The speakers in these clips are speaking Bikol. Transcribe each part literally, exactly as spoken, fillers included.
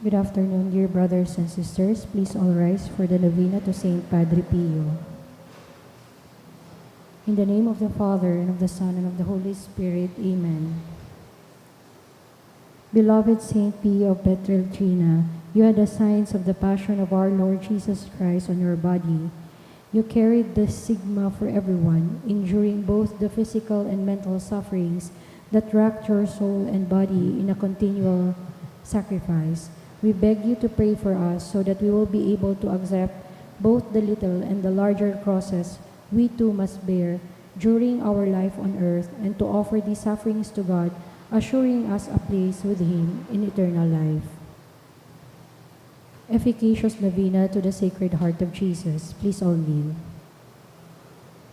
Good afternoon, dear brothers and sisters. Please all rise for the novena to Saint Padre Pio. In the name of the Father, and of the Son, and of the Holy Spirit. Amen. Beloved Saint Pio of Pietrelcina, you had the signs of the passion of our Lord Jesus Christ on your body. You carried the stigma for everyone, enduring both the physical and mental sufferings that racked your soul and body in a continual sacrifice. We beg you to pray for us so that we will be able to accept both the little and the larger crosses we too must bear during our life on earth, and to offer these sufferings to God, assuring us a place with Him in eternal life. Efficacious Novena to the Sacred Heart of Jesus. Please all kneel.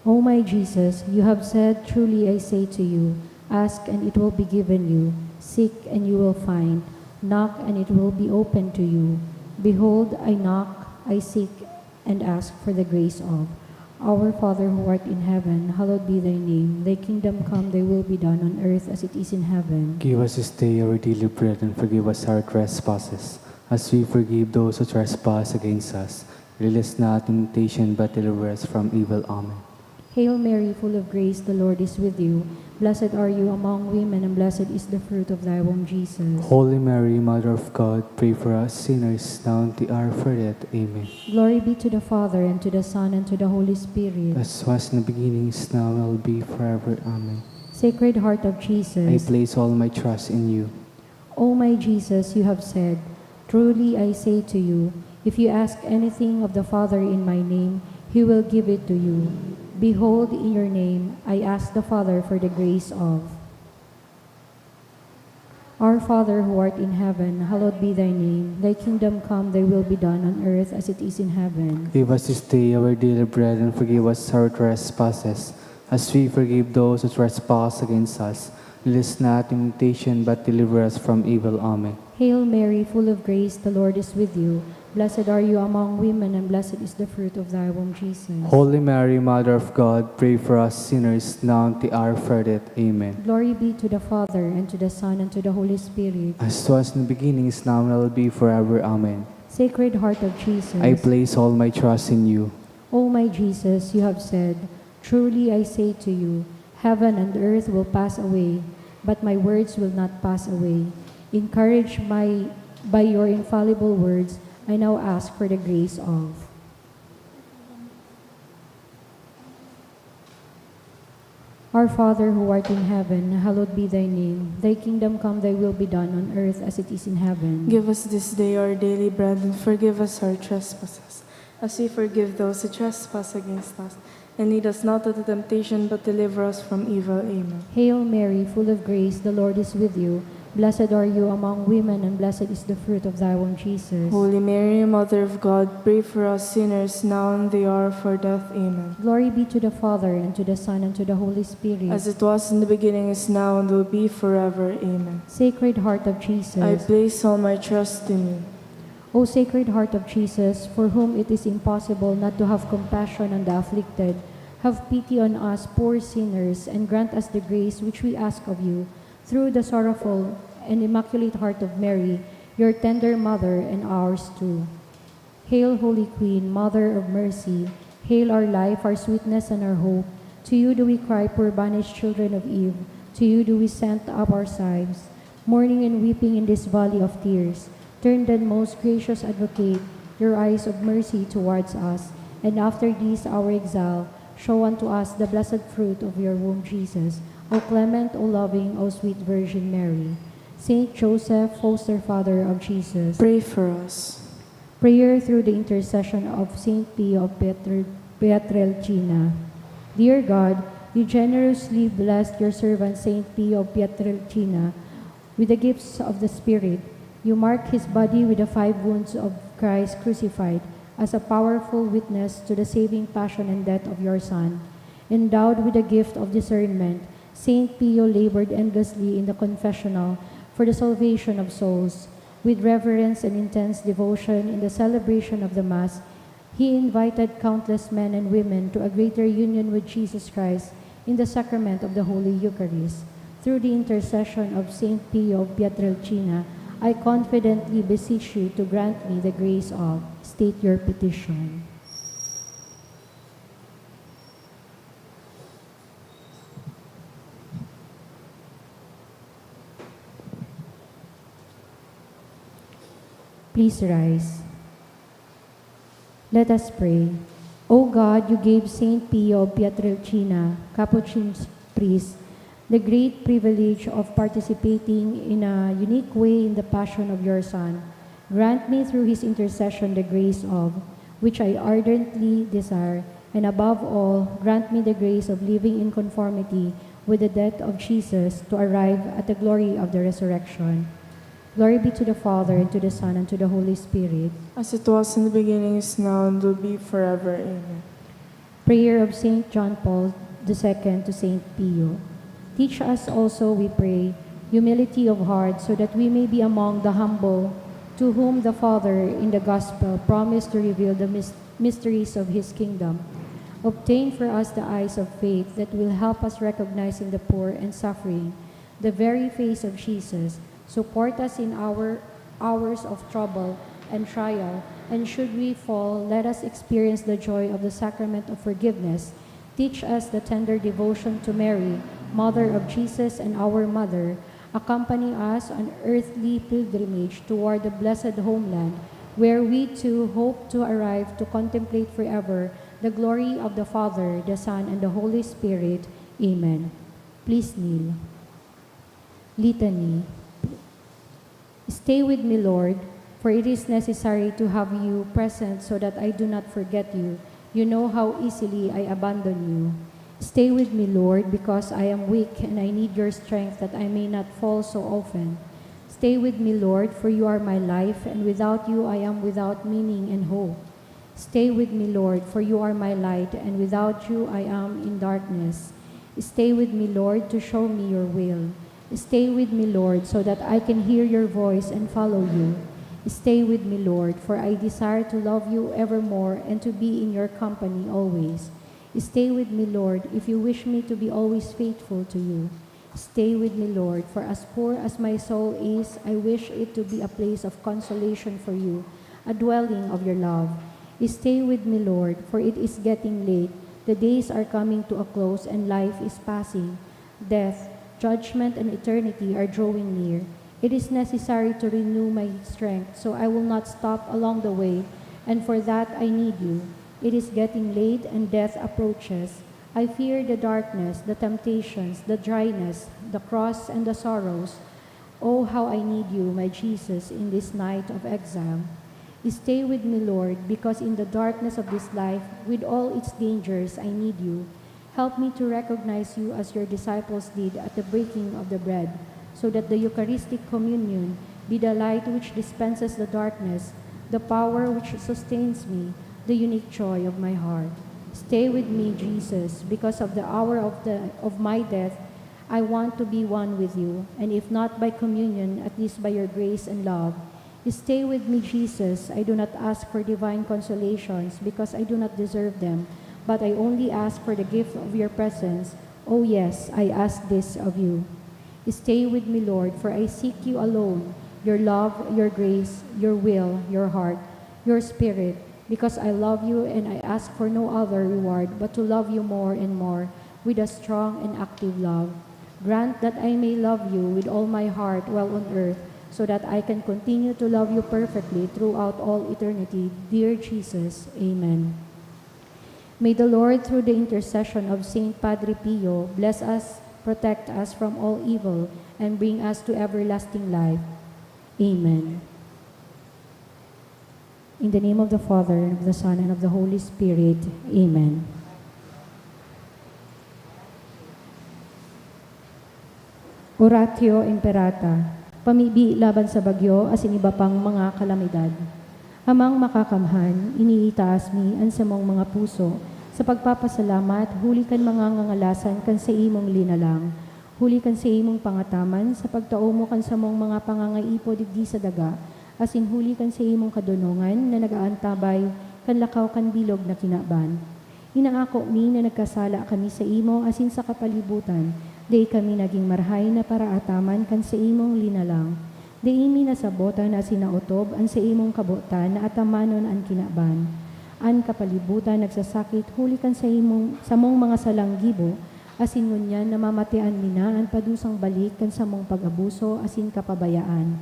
O my Jesus, you have said, "Truly I say to you, ask and it will be given you, seek and you will find, knock and it will be opened to you. Behold, I knock, I seek, and ask for the grace of." Our Father who art in heaven, hallowed be thy name. Thy kingdom come, thy will be done on earth as it is in heaven. Give us this day our daily bread, and forgive us our trespasses, as we forgive those who trespass against us. Lead us not into temptation, but deliver us from evil. Amen. Hail Mary, full of grace, the Lord is with you. Blessed are you among women, and blessed is the fruit of thy womb, Jesus. Holy Mary, Mother of God, pray for us sinners, now and at the hour of our death. Amen. Glory be to the Father, and to the Son, and to the Holy Spirit. As was in the beginning, is now, and will be forever. Amen. Sacred Heart of Jesus. I place all my trust in you. O my Jesus, you have said, "Truly I say to you, if you ask anything of the Father in my name, he will give it to you." Behold, in your name I ask the Father for the grace of. Our Father who art in heaven, hallowed be thy name. Thy kingdom come, thy will be done on earth as it is in heaven. Give us this day our daily bread, and forgive us our trespasses, as we forgive those who trespass against us. Lead us not into temptation, but deliver us from evil. Amen. Hail Mary, full of grace, the Lord is with you. Blessed are you among women, and blessed is the fruit of thy womb, Jesus. Holy Mary, Mother of God, pray for us sinners, now and at the hour of our death. Amen. Glory be to the Father, and to the Son, and to the Holy Spirit. As was in the beginning, is now, and will be forever. Amen. Sacred Heart of Jesus. I place all my trust in you. O my Jesus, you have said, "Truly I say to you, heaven and earth will pass away, but my words will not pass away." Encouraged by, by your infallible words, I now ask for the grace of. Our Father who art in heaven, hallowed be thy name. Thy kingdom come, thy will be done on earth as it is in heaven. Give us this day our daily bread, and forgive us our trespasses, as we forgive those who trespass against us. And lead us not into temptation, but deliver us from evil. Amen. Hail Mary, full of grace, the Lord is with you. Blessed are you among women, and blessed is the fruit of thy womb, Jesus. Holy Mary, Mother of God, pray for us sinners, now and the hour of our death. Amen. Glory be to the Father, and to the Son, and to the Holy Spirit. As it was in the beginning, is now, and will be forever. Amen. Sacred Heart of Jesus. I place all my trust in you. O Sacred Heart of Jesus, for whom it is impossible not to have compassion on the afflicted, have pity on us poor sinners, and grant us the grace which we ask of you, through the sorrowful and immaculate heart of Mary, your tender mother, and ours too. Hail, Holy Queen, Mother of Mercy. Hail our life, our sweetness, and our hope. To you do we cry, poor banished children of Eve. To you do we send up our sighs, mourning and weeping in this valley of tears. Turn then, most gracious Advocate, your eyes of mercy towards us, and after this our exile, show unto us the blessed fruit of your womb, Jesus. O clement, O loving, O sweet Virgin Mary. Saint Joseph, foster father of Jesus. Pray for us. Prayer through the intercession of Saint Pio of Pietro-, Pietrelcina. Dear God, you generously blessed your servant Saint Pio of Pietrelcina with the gifts of the Spirit. You mark his body with the five wounds of Christ crucified as a powerful witness to the saving passion and death of your Son. Endowed with the gift of discernment, Saint Pio labored endlessly in the confessional for the salvation of souls. With reverence and intense devotion in the celebration of the Mass, he invited countless men and women to a greater union with Jesus Christ in the sacrament of the Holy Eucharist. Through the intercession of Saint Pio of Pietrelcina, I confidently beseech you to grant me the grace of, state your petition. Please rise. Let us pray. O God, you gave Saint Pio of Pietrelcina, Capuchin priest, the great privilege of participating in a unique way in the passion of your Son. Grant me through his intercession the grace of, which I ardently desire, and above all, grant me the grace of living in conformity with the death of Jesus to arrive at the glory of the resurrection. Glory be to the Father, and to the Son, and to the Holy Spirit. As it was in the beginning, is now, and will be forever. Amen. Prayer of Saint John Paul the Second to Saint Pio. Teach us also, we pray, humility of heart, so that we may be among the humble, to whom the Father in the Gospel promised to reveal the mys-, mysteries of his kingdom. Obtain for us the eyes of faith that will help us recognize in the poor and suffering the very face of Jesus. Support us in our hours of trouble and trial, and should we fall, let us experience the joy of the sacrament of forgiveness. Teach us the tender devotion to Mary, Mother of Jesus and our Mother. Accompany us on earthly pilgrimage toward the blessed homeland, where we too hope to arrive to contemplate forever the glory of the Father, the Son, and the Holy Spirit. Amen. Please kneel. Litany. Stay with me, Lord, for it is necessary to have you present so that I do not forget you. You know how easily I abandon you. Stay with me, Lord, because I am weak and I need your strength that I may not fall so often. Stay with me, Lord, for you are my life, and without you I am without meaning and hope. Stay with me, Lord, for you are my light, and without you I am in darkness. Stay with me, Lord, to show me your will. Stay with me, Lord, so that I can hear your voice and follow you. Stay with me, Lord, for I desire to love you evermore and to be in your company always. Stay with me, Lord, if you wish me to be always faithful to you. Stay with me, Lord, for as poor as my soul is, I wish it to be a place of consolation for you, a dwelling of your love. Stay with me, Lord, for it is getting late. The days are coming to a close and life is passing. Death, judgment, and eternity are drawing near. It is necessary to renew my strength, so I will not stop along the way, and for that I need you. It is getting late and death approaches. I fear the darkness, the temptations, the dryness, the cross, and the sorrows. Oh, how I need you, my Jesus, in this night of exile. Stay with me, Lord, because in the darkness of this life, with all its dangers, I need you. Help me to recognize you as your disciples did at the breaking of the bread, so that the Eucharistic communion be the light which dispenses the darkness, the power which sustains me, the unique joy of my heart. Stay with me, Jesus, because of the hour of the, of my death, I want to be one with you, and if not by communion, at least by your grace and love. Stay with me, Jesus. I do not ask for divine consolations, because I do not deserve them, but I only ask for the gift of your presence. Oh yes, I ask this of you. Stay with me, Lord, for I seek you alone, your love, your grace, your will, your heart, your spirit, because I love you and I ask for no other reward but to love you more and more with a strong and active love. Grant that I may love you with all my heart while on earth, so that I can continue to love you perfectly throughout all eternity. Dear Jesus, amen. May the Lord, through the intercession of Saint Padre Pio, bless us, protect us from all evil, and bring us to everlasting life. Amen. In the name of the Father, and of the Son, and of the Holy Spirit. Amen. Oratio Imperata, pamibi laban sa bagyo asin iba pang mga kalamidad. Amang Makakamhan, iniitaas mi an samong mga puso sa pagpapasalamat huli kan mga ngangalasan kan saimong linalang, huli kan saimong pangataman sa pagtao mo kan samong mga pangangaipo digdi sa daga, asin huli kan saimong kadonongan na nag-aantabay kan lakaw kan bilog na kinaban. Inaako mi na nagkasala kami saimo asin sa kapalibutan, dai kami nagin marahay na paraataman kan saimong linalang. Dai mi nasabotan asin naotob an saimong kabotan na atamanon an kinaban. An kapalibutan nagsasakit huli kan saimong, samong mga salang gibo, asin ngunyan namamatean mi na an padusang balik kan samong pag-abuso asin kapabayaan.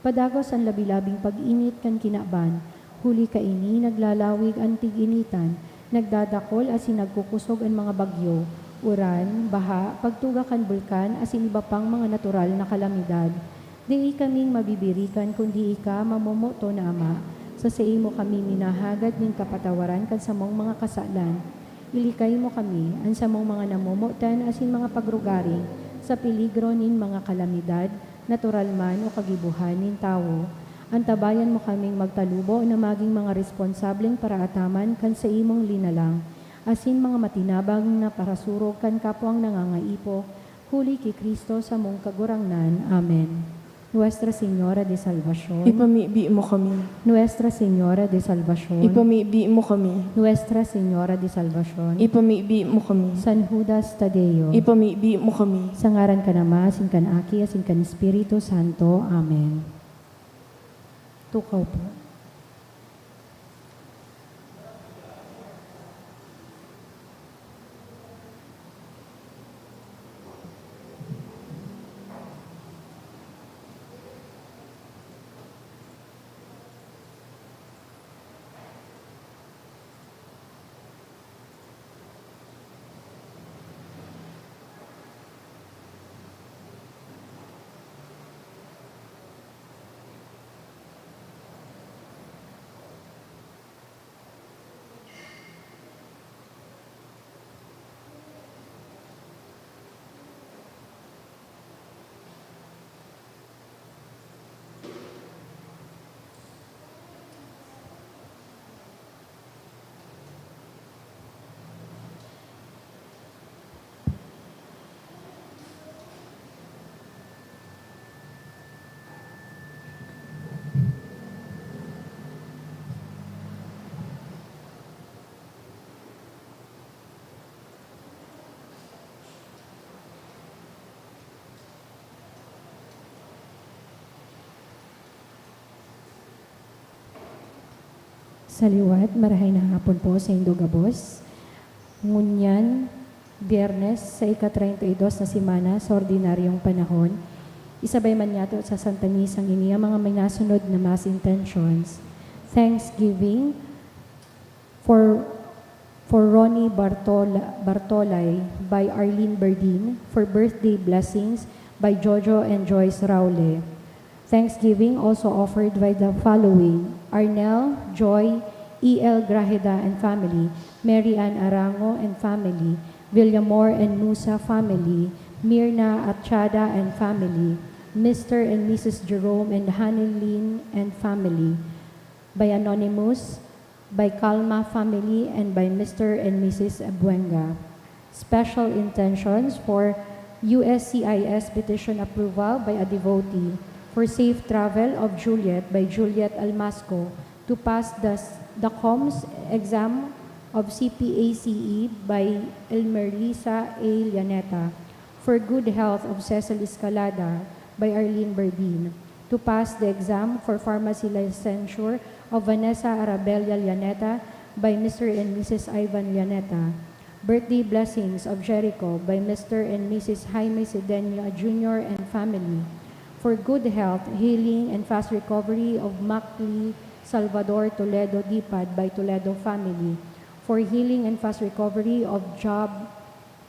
Padagos an labi-labing pag-init kan kinaban, huli kaini naglalawig an tig-initan, nagdadakol asin nagkukosog an mga bagyo, uran, baha, pagtuga kan bulkan asin iba pang mga natural na kalamidad. Dai kaming mabibirikan kundi ika, mamomoton na Ama. Sa saimo kami minahagad nin kapatawaran kan samong mga kasalan. Ilikay mo kami, an samong mga namomotan asin mga pagrugaring, sa peligro nin mga kalamidad, natural man o kagibohan nin tawo. Antabayan mo kaming magtalubo na magin mga responsableng paraataman kan saimong linalang, asin mga matinabang na parasurog kan kapwang nangangaipo, huli ki Cristo samong Kagurangnan. Amen. Nuestra Señora de Salvacion. Ipamibi mo kami. Nuestra Señora de Salvacion. Ipamibi mo kami. Nuestra Señora de Salvacion. Ipamibi mo kami. San Judas Tadeo. Ipamibi mo kami. Sa ngaran kan Ama, asin kan Aki, asin kan Espiritu Santo. Amen. Tukaw po. Sa liwat, marahay na hapon po saindo gabos. Ngunyan, Biyernes, sa ika-treinta y dos na semana sa ordinaryong panahon, isabay man niyato sa Santa Misa ngini ang mga minasunod na Mass intentions: Thanksgiving for, for Ronnie Bartola-, Bartolay by Arlene Berdin, for birthday blessings by Jojo and Joyce Raule. Thanksgiving also offered by the following: Arnel, Joy, E L Grajeda and family, Mary Ann Arango and family, Villamor and Musa family, Mirna Achada and family, Mister and Missus Jerome and Hanilin and family. By Anonymous, by Calma family, and by Mister and Missus Abuenga. Special intentions for U S C I S petition approval by a devotee for safe travel of Juliet by Juliet Almasco, to pass the, the comms exam of C P A C E by Elmerlisa A. Llaneta, for good health of Cecil Escalada by Arlene Berdin, to pass the exam for pharmacy licensure of Vanessa Arabella Llaneta by Mister and Missus Ivan Llaneta. Birthday blessings of Jericho by Mister and Missus Jaime Sedeño Junior and family. For good health, healing, and fast recovery of Macli Salvador Toledo Dipad by Toledo family. For healing and fast recovery of Job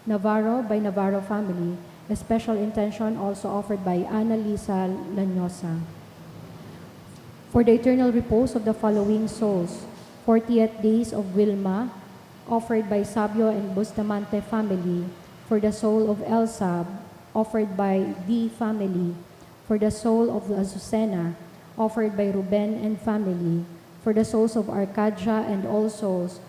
Navarro by Navarro family. A special intention also offered by Annalisa Lanyosa. For the eternal repose of the following souls: fortieth days of Wilma, offered by Sabio and Bustamante family. For the soul of Elsa, offered by D family. For the soul of Azucena, offered by Ruben and family. For the souls of Arcadia and all souls,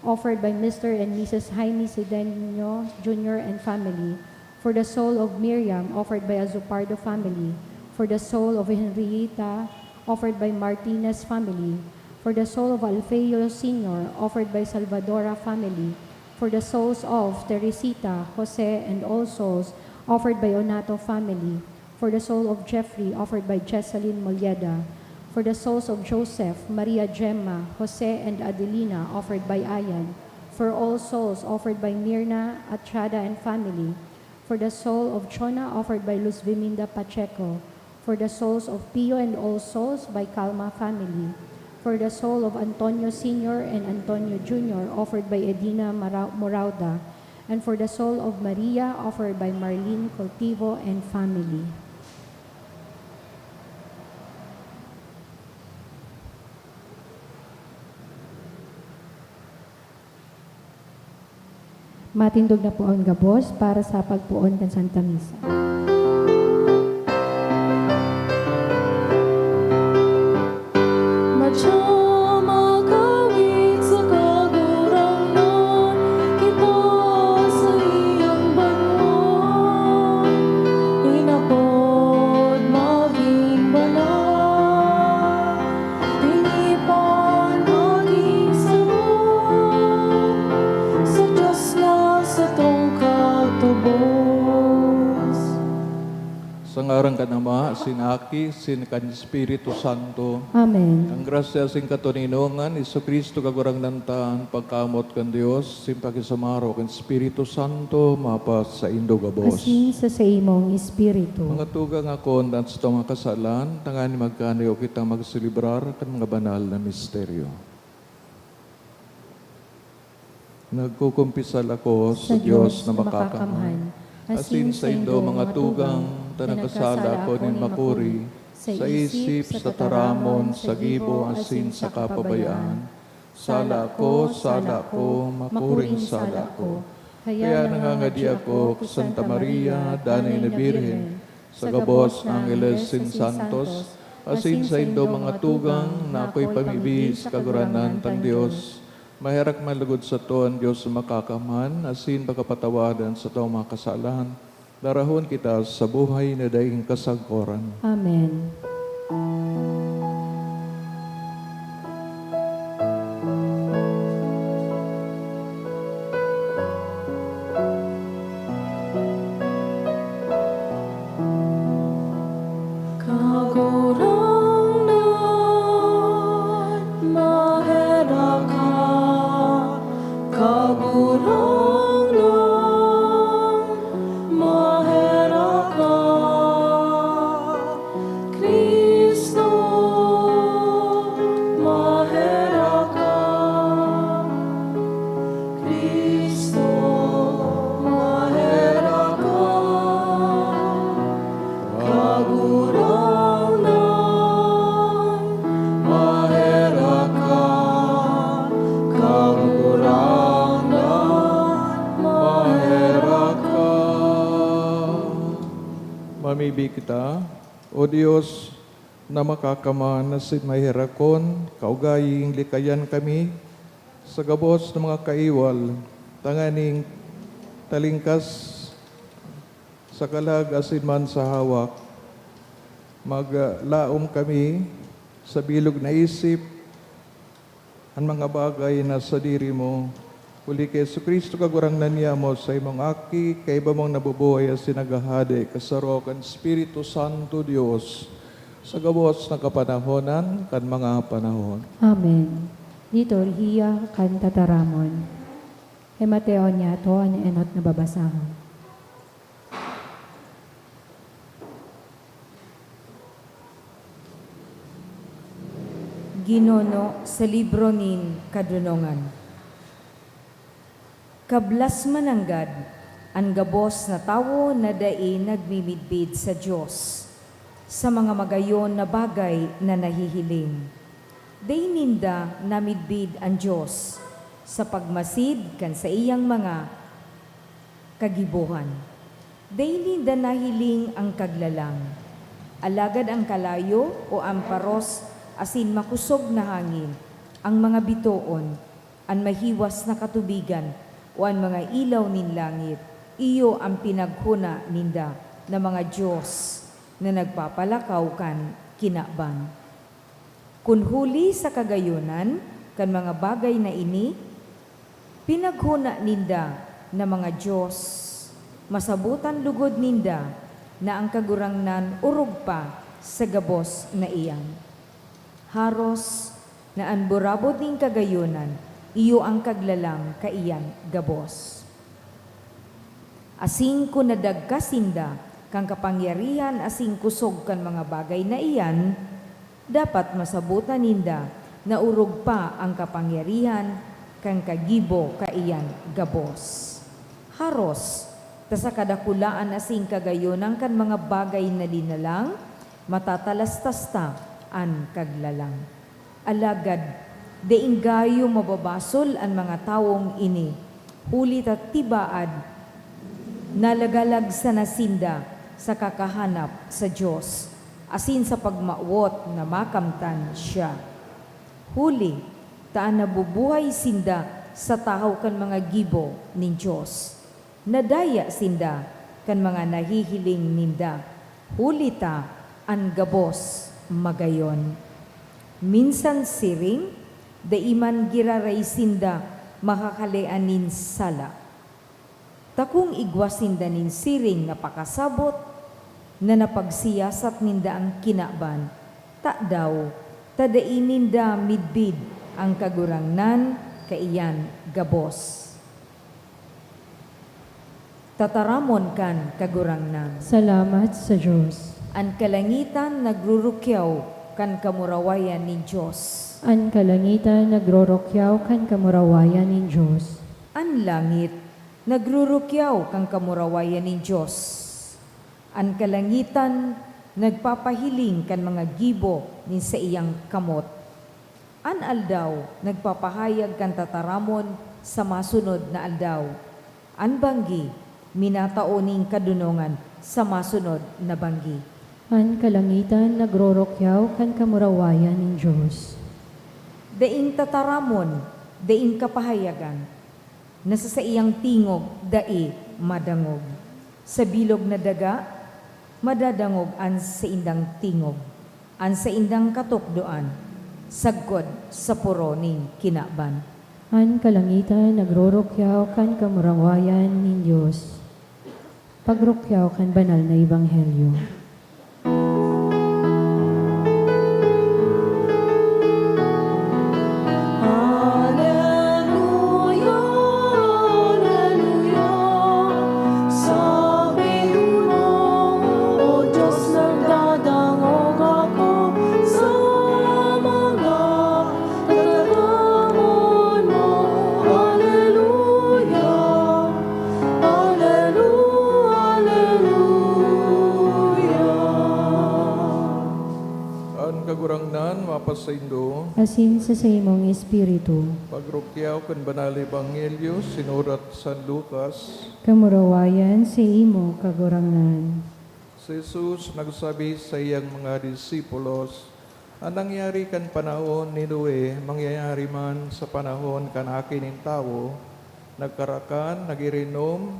offered by Mister and Missus Jaime Sedeño Junior and family. For the soul of Miriam, offered by Azupardo family. For the soul of Henrietta, offered by Martinez family. For the soul of Alfeo Senior, offered by Salvadora family. For the souls of Teresita, Jose, and all souls, offered by Onato family. For the soul of Jeffrey, offered by Jessalyn Molleda. For the souls of Joseph, Maria Gemma, Jose, and Adelina, offered by Ayan. For all souls, offered by Mirna Atrada and family. For the soul of Chona, offered by Luz Viminda Pacheco. For the souls of Pio and all souls, by Calma family. For the soul of Antonio Senior and Antonio Junior, offered by Edina Mara-, Morauda. And for the soul of Maria, offered by Marlene Cultivo and family. Matindog na po ang gabos para sa pagpoon kan Santa Misa. Madya makawit sa Kagurangnan, kita sa iyang banwa, inapod magin banal, tinipan magin saro, sa Dios na satong katubos. Sa ngaran kan Ama, asin Aki, asin kan Espiritu Santo. Amen. Ang grasya asin katoninongan ni Jesu-Cristo, Kagurangnan ta, an pagkamoot kan Dios, asin pakisumaro kan Espiritu Santo, mapasaindo gabos. Asin sa saimong espiritu. Mga tugang akon, dangan sa mga kasalan, tanganing magkaniyo kitang magselebrar kan mga banal na misteryo. Nagkukumpisal ako sa Dios na makakamhan, asin saindo, mga tugang, ta nagkasala ako nin makuri, sa isip, sa tataramon, sa gibo, asin sa kapabayaan. Sala ko, sala ko, makuring sala ko. Kaya nangangadi ako ki Santa Maria, Danay na Birhen, sa gabos na angheles asin santos, asin saindo, mga tugang, na akoy pamibi sa Kagurangnan tang Dios. Maherak man logod sato an Dios na makakamhan, asin pakapatawadan satong mga kasalan. Darahon kita sa buhay na daing kasagkoran. Amen. Kagurangnan, maherak ka. Kagurangnan, maherak ka. Cristo, maherak ka. Cristo, maherak ka. Kagurangnan, maherak ka. Kagurangnan, maherak ka. Mamibi kita. O Dios na makakamhan asin maherakon, kaugaying likayan kami sa gabos na mga kaiwal, tanganing talingkas sa kalag asin man sa hawak, maglaom kami sa bilog na isip, an mga bagay na sadiri mo, huli ki Jesu-Cristo, Kagurangnan niamo, sa imong Aki, kaiba mong nabubuhay asin naghahade, kasaro kan Espiritu Santo, Dios, sa gabos na kapanahonan kan mga panahon. Amen. Liturhiya kan Tataramon. Himateon niyato an enot na babasahon. Ginuno sa libro nin kadonongan. Kablas mananggad an gabos na tawo na dai nagmimidbid sa Dios sa mga magayon na bagay na nahihiling. Dai ninda namidbid an Dios sa pagmasid kan saiyang mga kagibohan. Dai ninda nahiling an kaglalang, alagad an kalayo o an paros asin makosog na hangin, an mga bitoon, an mahiwas na katubigan, o an mga ilaw nin langit, iyo an pinaghona ninda na mga dios na nagpapalakaw kan kinaban. Kun huli sa kagayonan kan mga bagay na ini, pinaghona ninda na mga dios, masabotan logod ninda na an Kagurangnan orog pa sa gabos na iyan. Haros na an burabod nin kagayonan iyo an kaglalang kaiyan gabos. Asin kun nadagka sinda kan kapangyarihan asin kosog kan mga bagay na iyan, dapat masabotan ninda na orog pa an kapangyarihan kan kagibo kaiyan gabos. Haros ta sa kadakulaan asin kagayonan kan mga bagay na linalang, matatalastas ta an kaglalang. Alagad, daing gayo mababasol an mga tawong ini, huli ta tibaad nalagalag sana sinda sa kakahanap sa Dios, asin sa pagmawot na makamtan siya. Huli ta an nabubuhay sinda sa tahaw kan mga gibo nin Dios, nadaya sinda kan mga nahihiling ninda, huli ta an gabos magayon. Minsan siring, dai man giraray sinda makakalean nin sala. Ta kun igwa sinda nin siring na pakasabot na napagsiyasat ninda an kinaban, tadaw ta dai ninda midbid an Kagurangnan kaiyan gabos. Tataramon kan Kagurangnan. Salamat sa Dios. An kalangitan nagrurukyaw kan kamurawayan nin Dios. An kalangitan nagrorokyaw kan kamurawayan nin Dios. An langit nagrurukyaw kan kamurawayan nin Dios. An kalangitan nagpapahiling kan mga gibo nin saiyang kamot. An aldaw nagpapahayag kan tataramon sa masunod na aldaw. An banggi minatao nin kadonongan sa masunod na banggi. An kalangitan nagrorokyaw kan kamurawayan nin Dios. Daing tataramon, daing kapahayagan, na sa saiyang tingog dai madangog. Sa bilog na daga, madadangog an saindang tingog. An saindang katukdoan, sagkod sa poro nin kinaban. An kalangitan nagrorokyaw kan kamurawayan nin Dios. Pagrukyaw kan banal na ebanghelyo. Aleluya, aleluya. Sabi mo, O Diyos, nagdadangog ako sa mga tataramon mo. Aleluya, aleluya, aleluya. An Kagurangnan mapasaindo. Asin sa saimong espiritu. Pagrukyaw kan Banal na Ebanghelyo sinurat San Lucas. Kamurawayan sa imo, Kagurangnan. Si Jesus nagsabi sa iyang mga disipulos, "An nangyari kan panahon ni Noe mangyayari man sa panahon kan Aki nin Tawo, nagkarakan, nag-irinom,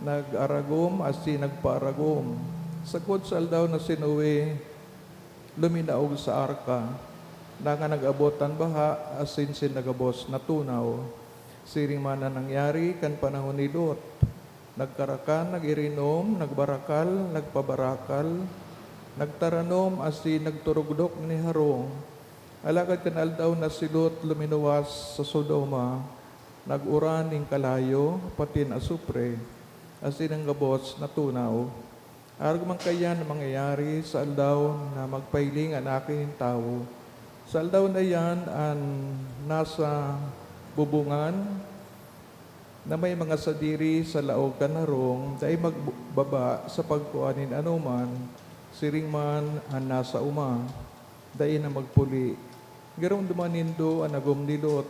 nag-aragom, asin nagpaaragom. Sagkod sa aldaw na si Noe luminaog sa arka, dangan nag-abot an baha, asin sinda gabos natunaw. Siring man an nangyari kan panahon ni Lot. Nagkarakan, nag-irinom, nagbarakal, nagpabarakal, nagtaranom asin nagturugdok nin harong. Alagad kan aldaw na si Lot luminuwas sa Sodoma, nag-uran nin kalayo, pati nin asupre, asin an gabos natunaw. Arog man kaiyan an mangyayari sa aldaw na magpahiling an Aki nin Tawo. Sa aldaw na iyan, an nasa bubungan na may mga sadiri sa laog kan harong dai magbaba sa pagkua nin anoman, siring man an nasa oma dai na magpuli. Giromdoman nindo an agom ni Lot.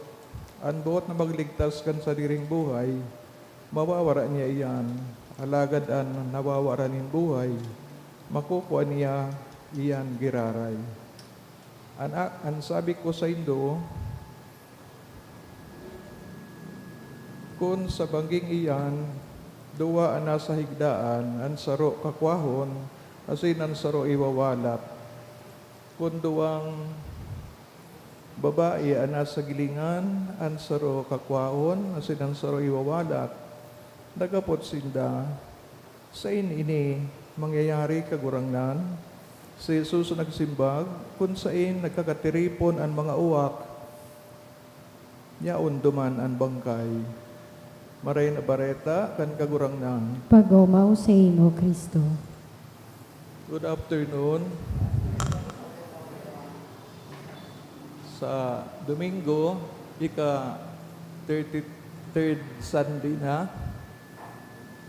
An boot na magligtas kan sadiring buhay, mawawara niya iyan. Alagad an nawawara nin buhay, makukua niya iyan giraray. An a-, an sabi ko saindo, kun sa bangging iyan, duwa an nasa higdaan, an saro kakwahon, asin an saro iwawalat. Kun duwang babae an nasa gilingan, an saro kakwahon, asin an saro iwawalat, naghapot sinda, "Saen ini Mangyayari, Kagurangnan. Si Jesus nagsimbag, "Kun saen nagkakatiripon an mga uwak, yaon duman an bangkay." Maray na Bareta kan Kagurangnan. Pag-omaw saimo, Cristo. Good afternoon. Sa Domingo, ika thirty-third Sunday na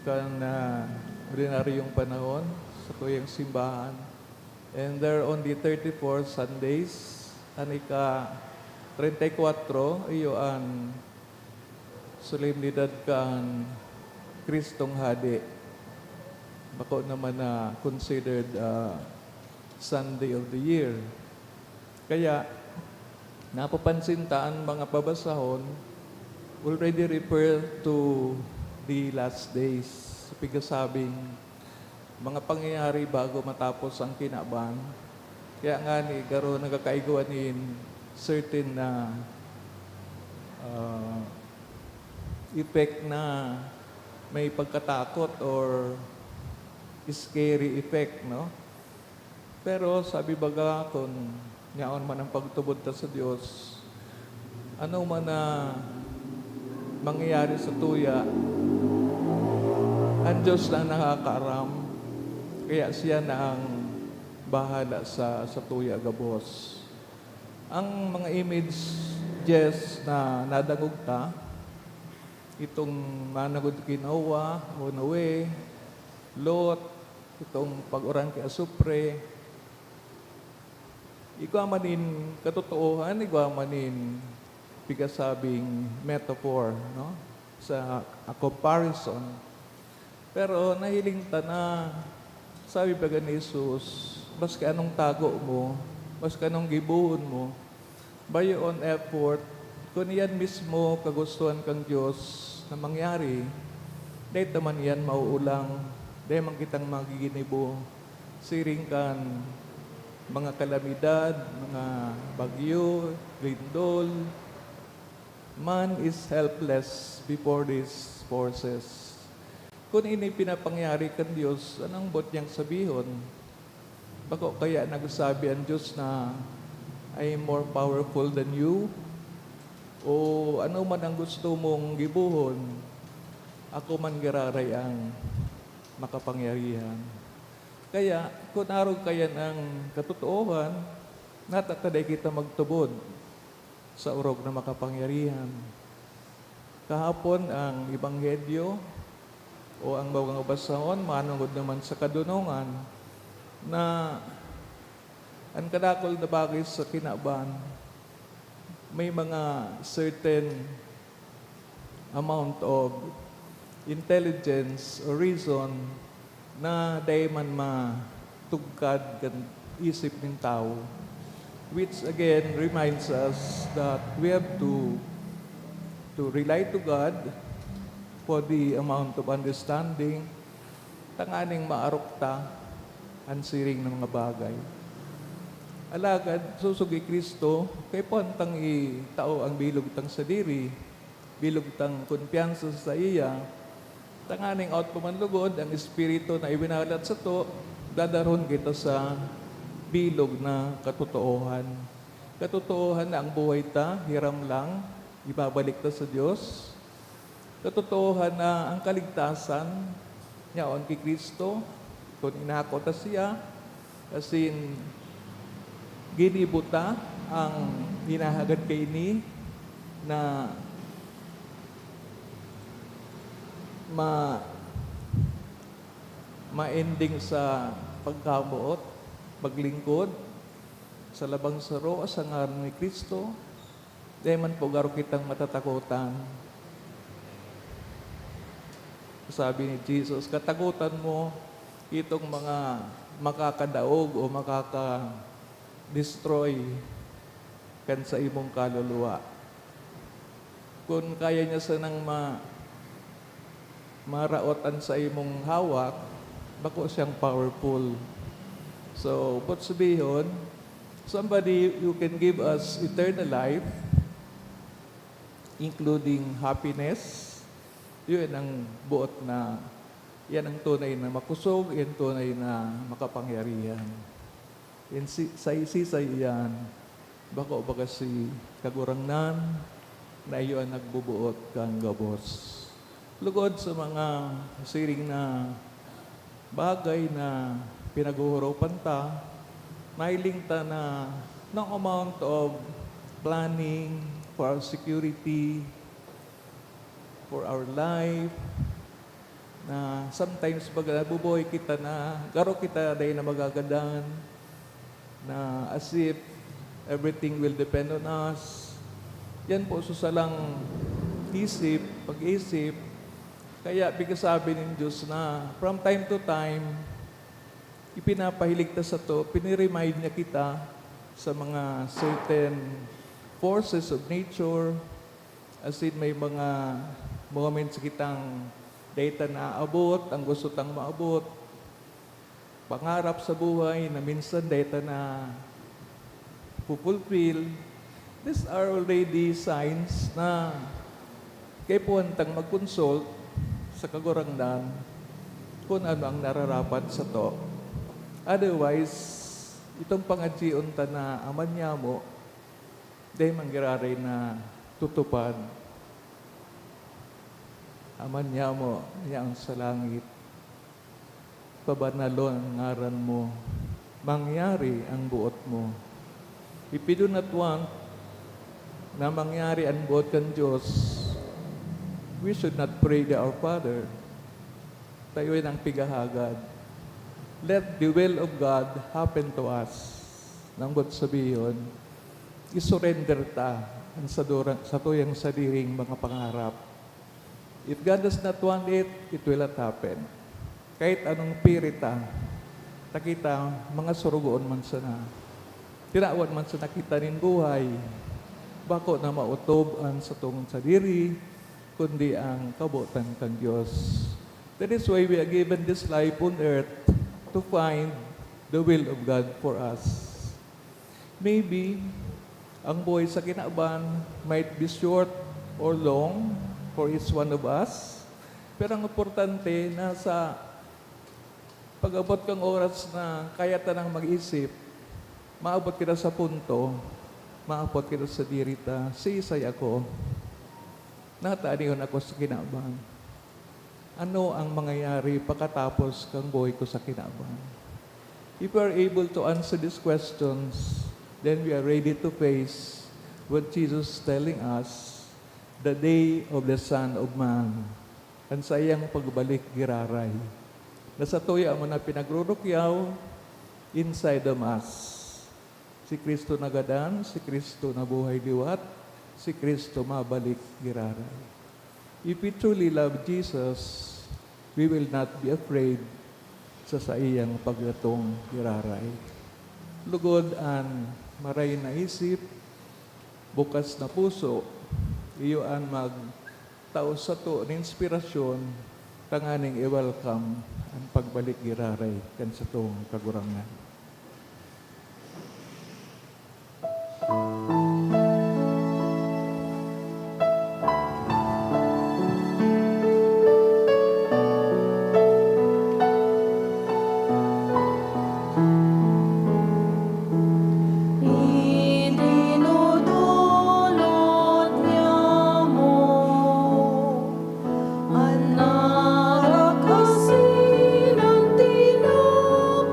kan, ah, ordinaryong panahon sa tuyang simbahan. And there are only thirty-four Sundays. An ika treinta y cuatro, iyo an solemnidad kan Kristong Hade. Bako naman na considered, ah, Sunday of the year. Kaya, napapansin ta an mga babasahon already refer to the last days. Sa pigasabing mga pangyayari bago matapos ang kinaban. Kaya ngani, garo nagkakaigwa nin certain na, ah, effect na may pagkatakot or scary effect, no? Pero sabi baga, kun yaon man an pagtubod ta sa Dios, ano man na mangyayari sa tuya, an Dios lang nakakaaram. Kaya siya na ang bahala sa, sa tuya gabos. Ang mga images na nadangog ta, itong managod ki Noah o Noe, Lot, itong pag-uran ki asupre, igwa man nin katotoohan, igwa man nin pigasabing metaphor, no? Sa a comparison. Pero nahiling ta na, sabi baga ni Jesus, "Maski anong tago mo, maski anong gibohon mo, by your own effort, kun iyan mismo kagustohan kan Dios na mangyari, dai ta man iyan mauulang, dai man kitang magiginibo siring kan mga kalamidad, mga bagyo, lindol." Man is helpless before these forces. Kun ini pinapangyari kan Dios, anong boot niyang sabihon? Bako kaya nagsabi an Dios na, "I am more powerful than you"? O ano man ang gusto mong gibohon, ako man giraray ang makapangyarihan. Kaya, kun arog kaiyan ang katotoohan, nata ta dai kita magtubod sa orog na makapangyarihan. Kahapon, ang ebanghelyo o ang mga basahon manongod naman sa kadonongan na an kadakul na bagay sa kinaban, may mga certain amount of intelligence or reason na dai man matugkad kan isip nin tawo, which again reminds us that we have to, to rely to God for the amount of understanding tanganing maarok ta an siring na mga bagay. Alagad, sosog ki Cristo, kaipuhan tang itao ang bilog tang sadiri, bilog tang kumpiyansa sa saiya, tanganing awot pa man lugod ang Espiritu na iwinalat sato, dadarhon kita sa bilog na katotoohan. Katotoohan na ang buhay ta, hiram lang, ibabalik ta sa Dios. Katotoohan na ang kaligtasan yaon ki Cristo, kun inako ta siya, asin ginibo ta ang hinahagad kaini na ma-, ma-ending sa pagkamoot, maglingkod sa labang saro sa ngaran ni Cristo. Dai man po garo kitang matatakotan. Sabi ni Jesus, "Katakotan mo itong mga makakadaog o makaka-destroy kan saimong kaluluwa." Kun kaya niya sanang ma-, maraot an saimong hawak, bako siyang powerful. So, boot sabihon, somebody who can give us eternal life, including happiness, yun ang boot na Yan ang tunay na makusog, yan tunay na makapangyarihan. Yan si, sa isisay iyan, bako baga si Kagurangnan na iyo ang nagbubuot kan gabos. Lugod sa mga siring na bagay na pinaghuhuropan ta, nahiling ta na no amount of planning for our security, for our life, na sometimes baga nabubuhay kita na garo kita dai na magagadan, na as if everything will depend on us. Yan po sa salang isip, pag-isip. Kaya pigkasabi nin Diyos na from time to time, ipinapahilig ta sato, piniremind niya kita sa mga certain forces of nature, as in may mga moments kitang dai ta naaabot, ang gusto tang maabot, pangarap sa buhay na minsan dai ta na fu-fulfill. These are already signs na kaipuhan tang mag-consult sa Kagurangnan kung ano ang nararapat sato. Otherwise, itong pangadyion ta na Ama niyamo, dai man giraray na tutupad. Ama niyamo, yaon sa langit, pabanalon an ngaran mo, mangyari an boot mo. If we do not want na mangyari an boot kan Dios, we should not pray the Our Father. Ta iyo nang pighahagad. Let the will of God happen to us. Nang sabihon, isurrender ta an sadura-, satuyang sadiring mga pangarap. If God does not want it, it will not happen. Kahit anong piri ta, ta kita, mga surugoon man sana. Tinawan man sana kita nin buhay, bako na maotob an satong sadiri, kundi ang kabotan kan Dios. That is why we are given this life on earth to find the will of God for us. Maybe, ang buhay sa kinaban might be short or long for each one of us, pero ang importante na sa pag-abot kang oras na kaya ta nang mag-isip, maabot kita sa punto, maabot kita sa diri ta, "Siisay ako? Nataningon ako sa kinaban." Ano ang mangyayari pakatapos kan buhay ko sa kinaban? If we are able to answer these questions, then we are ready to face what Jesus is telling us, the day of the Son of Man, an saiyang pagbalik giraray, na satuya man na pinagrurukyaw inside of us. Si Cristo nagadan, si Cristo nabuhay liwat, si Cristo mabalik giraray. If we truly love Jesus, we will not be afraid sa saiyang pagdatong giraray. Lugod an maray na isip, bukas na puso, iyo an magtao sato nin inspirasyon tanganing i-welcome an pagbalik giraray kan satong Kagurangnan. Idinodolot niamo an arak asin an tinapay.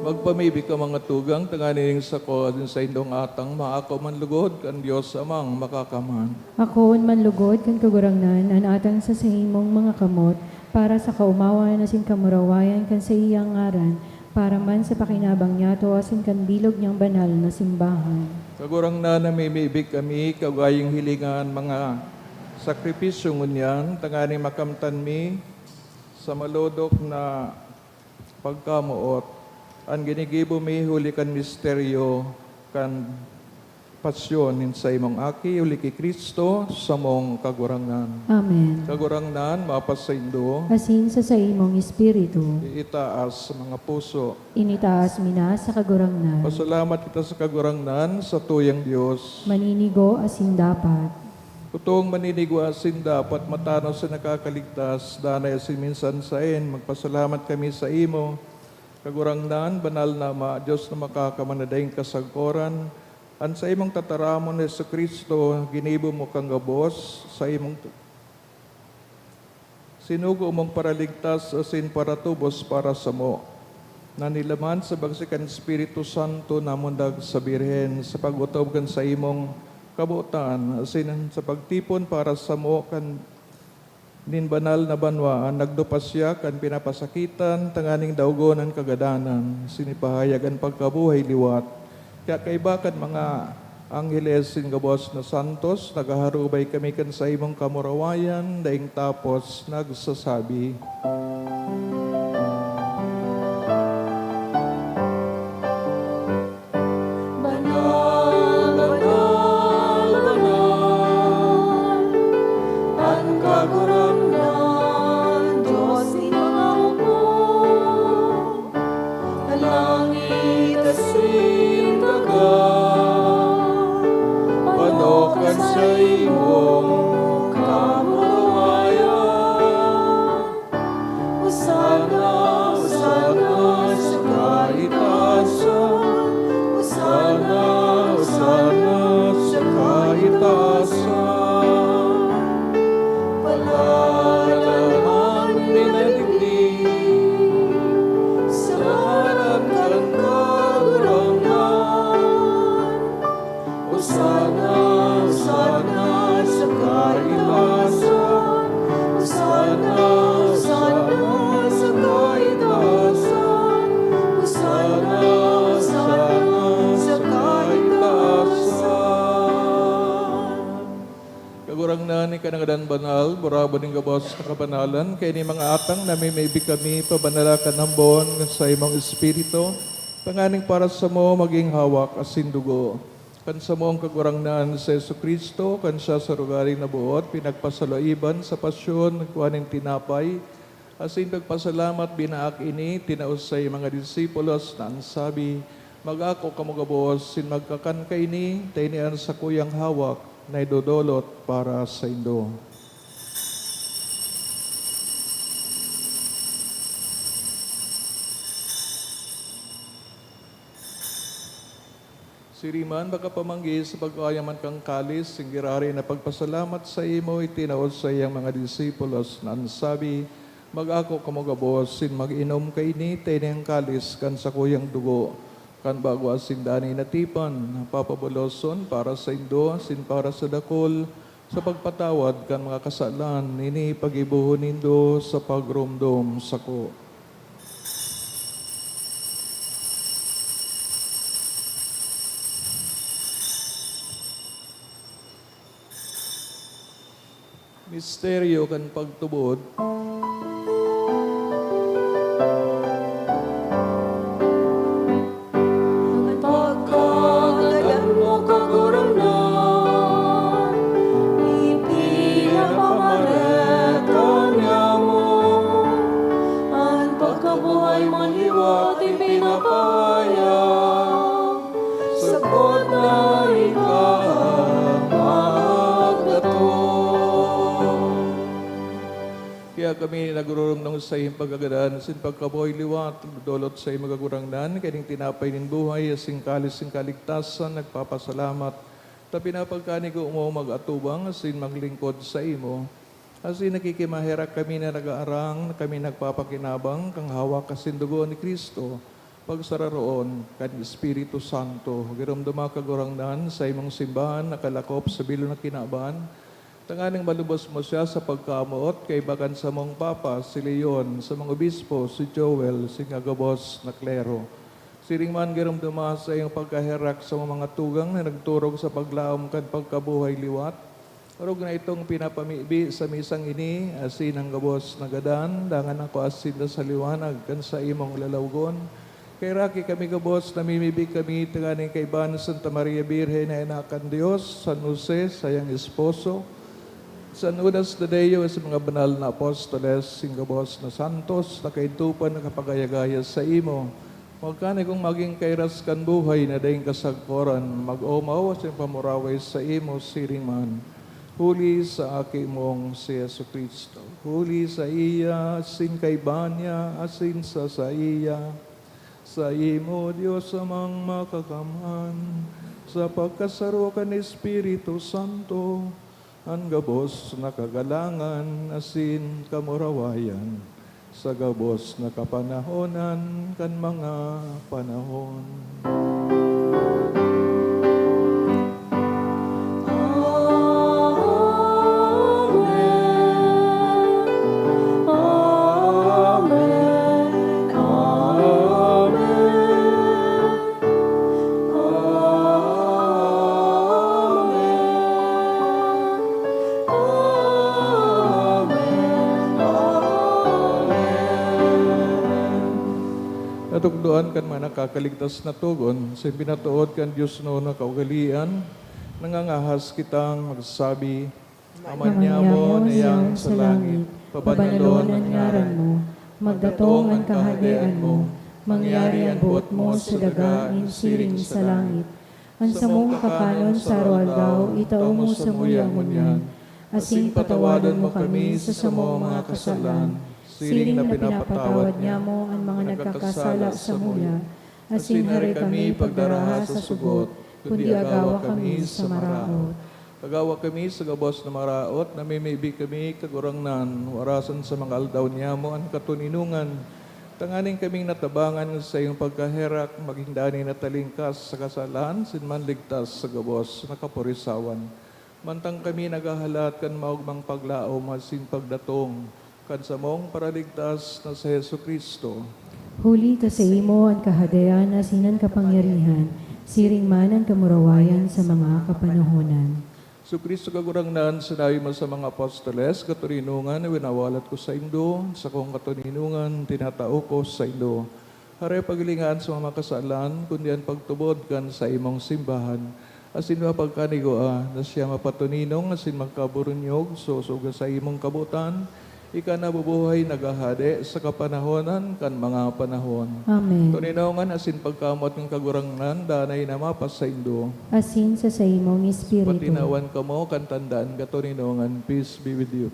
Magpamibi ka, mga tugang, tanganing sako asin saindong atang maako man lugod kan Dios Amang Makakaman. Akoon man lugod kan Kagurangnan an atang sa saimong mga kamot, para sa kaomawan asin kamurawayan kan saiyang ngaran, para man sa pakinabang niyato asin kan bilog niyang banal na simbahan. Kagurangnan, namimibi kami, kaugayong hilinga an mga sakripisyo ngunyan, tanganing makamtan mi sa malodok na pagkamoot an ginigibo mi huli kan misteryo kan pasyon nin saimong Aki, huli ki Cristo, samong Kagurangnan. Amen. Kagurangnan, mapasaindo. Asin sa saimong espiritu. Iitaas sa mga puso. Initaas mi na sa Kagurangnan. Pasalamat kita sa Kagurangnan, sa tuyang Dios. Maninigo asin dapat. Totoong maninigo asin dapat, matanos na nakakaligtas, danay asin minsan saen, magpasalamat kami saimo, Kagurangnan, banal na Ama, Dios na makakaman na daing kasagkoran, an saimong tataramon na Jesu-Cristo, ginibo mo kan gabos, saimong tu-, sinugo mong paraligtas asin paratubos para samo, na nilaman sa bagsak kan Espiritu Santo namundag sa Birhen sa pag-otob kan saimong kabotan, asin sa pagtipon para samo kan nin banal na banwaan, nagdupa siya kan pinapasakitan tanganing daogon an kagadanan, asin ipahayag an pagkabuhay liwat. Kaya kaiba kan mga angheles nin gabos na santos, naghaharubay kami kan saimong kamurawayan, daing tapos nagsasabi, Banal, banal, banal, an Kagurangnan, Dios nin mga hukbo. An langit asin daga, pano kan saimong kamurawayan. Hosana, Hosana sa kaitaasan. Hosana, Hosana sa kaitaasan. Palaalaman minadigdi sa ngaran kan Kagurangnan. Hosana, Hosana sa kaitaasan. Hosana, Hosana sa kaitaasan. Hosana, Hosana sa kaitaasan. Kagurangnan, ika na ngadan banal, burabod nin gabos na kabanalan, kaini mga atang namimibi kami, pabanala kan ambon kan saimong Espiritu, tanganing para samo magin hawak asin dugo kan samong Kagurangnan si Jesu-Cristo. Kan siya sa rogaring naboot, pinagpasaloiban sa pasyon, nagkua nin tinapay, asin nagpasalamat, binaak ini, tinao sa saiyang mga disipulos na an sabi, "Mag-ako kamo gabos, asin magkakan kaini, ta ini an sakuyang hawak na idodolot para saindo." Siring man, pagkapamanggi sa pagkaoyaman kan kalis, asin giraray na pagpasalamat saimo, itinao sa saiyang mga disipulos na an sabi, "Mag-ako kamo gabos, asin mag-inom kaini, ta ini an kalis kan sakuyang dugo kan bago asin danay na tipan, na papabuloson para saindo asin para sa dakul, sa pagpatawad kan mga kasalan. Ini paggibohon nindo sa pagromdom sako." Misteryo kan pagtubod. An pagkagadan mo, Kagurangnan, ipinapamareta niamo. An pagkabuhay mo liwat ipinapahayag, sagkod na ika an magdatong. Kaya kami, nagrurumdom sa iyong pagkagadan, asin pagkabuhay liwat, dolot sa iyong Kagurangnan, kaining tinapay nin buhay, asin kalis nin kaligtasan, nagpapasalamat, ta pinapagkanigo mo mag-atubang asin maglingkod saimo. Asin nakikimaherak kami na nag-aarang na kami nagpapakinabang kan hawak asin dugo ni Cristo, Pagsararoon kan Espiritu Santo. Giromdoma, Kagurangnan, sa imong simbahan nakalakop sa bilog na kinaban, tanganing malubos mo siya sa pagkamoot kaiba kan samong Papa, si Leon, sa mga obispo, si Joel, si gabos na klero. Siring man, giromdoma sa iyong pagkaherak sa mga tugang na nagturog sa paglaom kan pagkabuhay liwat, orog na itong pinapamibi sa misang ini, asin an gabos na gadan, dangan ako asin sa liwanag kan sa imong lalawgon. Kaheraki kami gabos, namimibi kami tanganing kaiba ni Santa Maria Birhen na Ina kan Dios, San Jose, sayang esposo, San Judas Tadeo, sa mga banal na apostoles, sing gabos na santos, na kaidto pa nakapagayagaya sa imo. Magkanigong magin kairas kan buhay na daing kasagkoran, mag-omaw sa pamuraway sa imo siring man, huli sa Aki mong si Jesu-Cristo. Huli sa iya, asin kaiba niya, asin sa saiya, sa imo, Dios Amang Makakamhan, sa pagkasaro kan Espiritu Santo, an gabos na kagalangan asin kamurawayan sa gabos na kapanahonan kan mga panahon. Amen. Amen. Amen. Amen. Amen. Amen. Natukdoan kan mga nakakaligtas na togon, sa pinatood kan Dios na kaugalian, nangangahas kitang magsabi, Ama niamo na iyang sa langit, pabanalon an ngaran mo, magdatong an kahadean mo, mangyari an boot mo sa daga nin siring sa langit. An samong kakanon sa aroaldaw, itao mo samuya ngunyan, asin patawadon mo kami sa samong mga kasalan, siring na pinapatawad niamo an mga nagkakasala samuya, asin hare kami pagdaraha sa sugot, kundi agawa kami sa maraot. Agawa kami sa gabos na maraot, namimibi kami, Kagurangnan, warasan sa mga aldaw niyamo an katoninongan, tanganing kaming natabangan sa iyong pagkaherak, magin danay na talingkas sa kasalan, asin manligtas sa gabos na kaporisawan. Mantang kami naghahalat kan maogmang paglaom asin pagdatong kan samong Paraligtas na si Jesu-Cristo. Huli ta saimo an kahadean asin an kapangyarihan, siring man an kamurawayan sa mga kapanahonan. Jesu-Cristo, Kagurangnan, sinabi mo sa mga apostoles, "Katoninongan na winawalat ko saindo, an sakong katoninongan tinatao ko saindo." Hare, paghilinga an samong mga kasalan, kundi an pagtubod kan saimong simbahan, asin mapagkanigwa na siya mapatoninong asin magkaburunyog sosog sa saimong kabotan, ika na bubuhay naghahade sa kapanahonan kan mga panahon. Amen. Toninongan asin pagkamoot kan Kagurangnan danay na mapasaindo. Asin sa saimong espiritu. Patinawan kamo kan tandaan katoninongan. Peace be with you.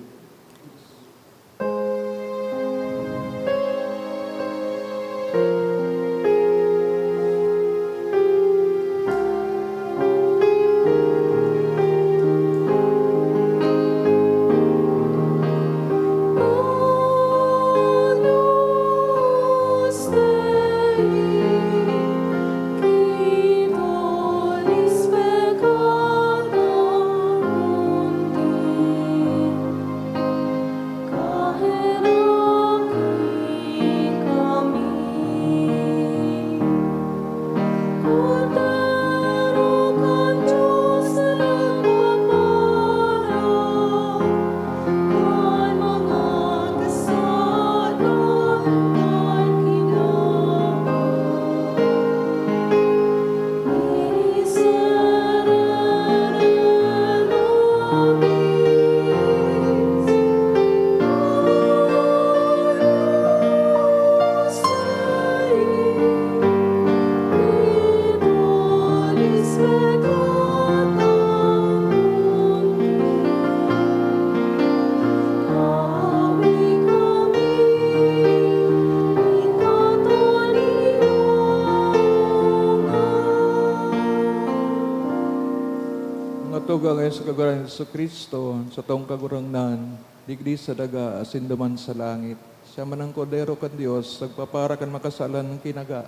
Mga tugang, ayon sa Kagurangnan Jesu-Cristo, satong Kagurangnan, digdi sa daga asin duman sa langit. Siya man an Kordero kan Dios, nagpapara kan makasalan kinaga.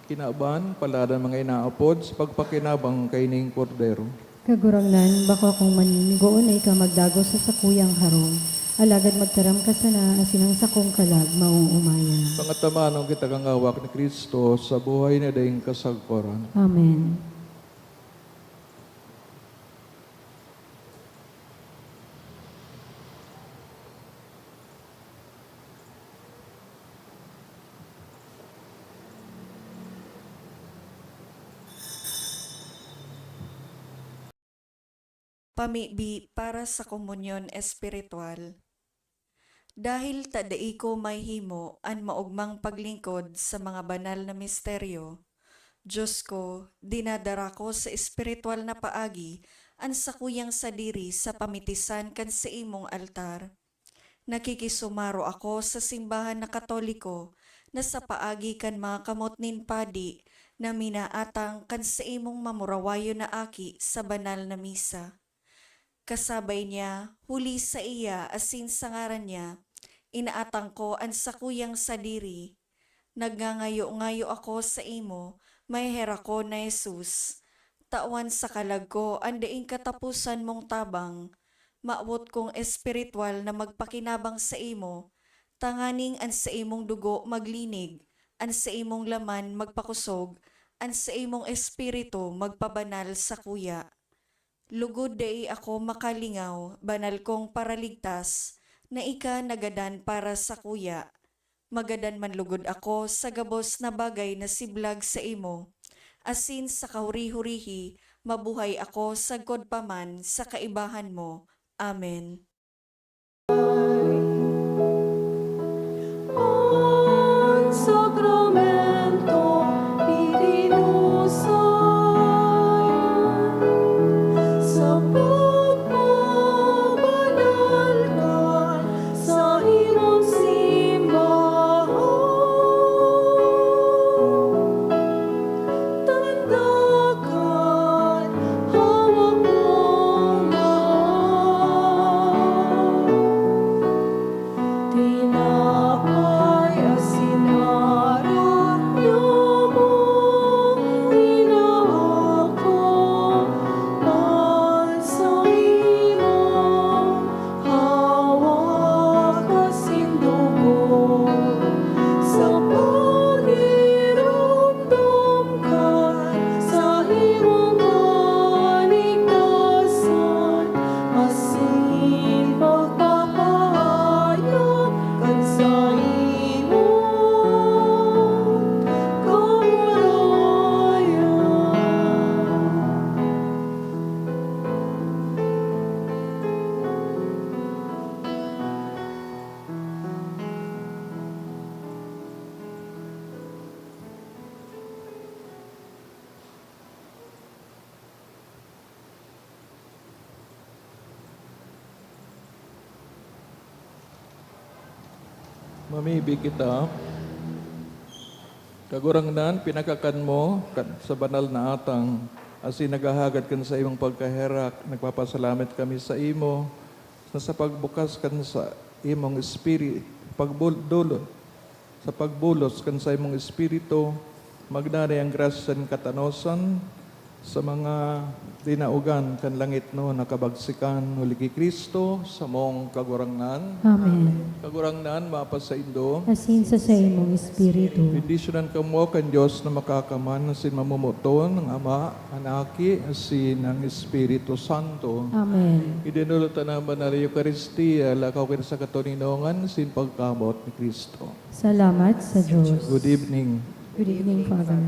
Kinaban, palad an mga inaapod sa pagpakinabang kaining Kordero. Kagurangnan, bako akong maninigoon na ika magdagos sa sakuyang harong, alagad magtaram ka sana asin ang sakong kalag maoomayan. Pangatamanon kita kan hawak ni Cristo sa buhay na daing kasagkoran. Amen. Pamibi para sa komunyon espiritual. Dahil ta dai ko mahihimo an maogmang paglingkod sa mga banal na misteryo, Diyos ko, dinadara ko sa espiritual na paagi an sakuyang sadiri sa pamitisan kan saimong altar. Nakikisumaro ako sa simbahan na Katoliko na sa paagi kan mga kamot nin padi na minaatang kan saimong mamurawayon na aki sa banal na misa. Kasabay niya, huli saiya asin sa ngaran niya, inaatang ko an sakuyang sadiri. Nagngangayo-ngayo ako saimo, maheherak ko na Jesus. Tawan sa kalag ko an daing kataposan mong tabang. Mawot kong espiritual na magpakinabang saimo, tanganing an saimong dugo maglinig, an saimong laman magpakosog, an saimong espiritu magpabanal sakuya. Lugod dai ako makalingaw, banal kong Paraligtas, na ika nagadan para sakuya. Magadan man lugod ako sa gabos na bagay na siblag saimo, asin sa kahuri-hurihi, mabuhay ako sagkod pa man sa kaibahan mo. Amen. An sakramento itinusay sa pagpabanal kan saimong simbahan. Tanda kan hawak mong mahal. Tinapay asin arak na mong inaako, an saimong hawak asin dugo, sa pagiromdom kan saimong kaligtasan, asin pagpapahayag kan saimong kamurawayan. Mamibi kita. Kagurangnan, pinakakan mo kan, sa banal na atang, asin naghahagad kan saimong pagkaherak, nagpapasalamat kami saimo, na sa pagbukas kan saimong espiri-, pagbul-, dulo-, sa pagbulos kan saimong Espiritu, magdanay an grasya nin katanosan sa mga dinaogan kan langitnon na kabagsikan, huli ki Cristo, samong Kagurangnan. Amen. Kagurangnan, mapasaindo. Asin sa saimong espiritu. Bendisyonan kamo kan Dios na Makakaman asin Mamomoton, an Ama, an Aki, asin an Espiritu Santo. Amen. Idinulot ta na an Banal na Eukaristia, lakaw kita sa katoninongan asin pagkamoot ni Cristo. Salamat sa Dios. Good evening. Good evening, Father.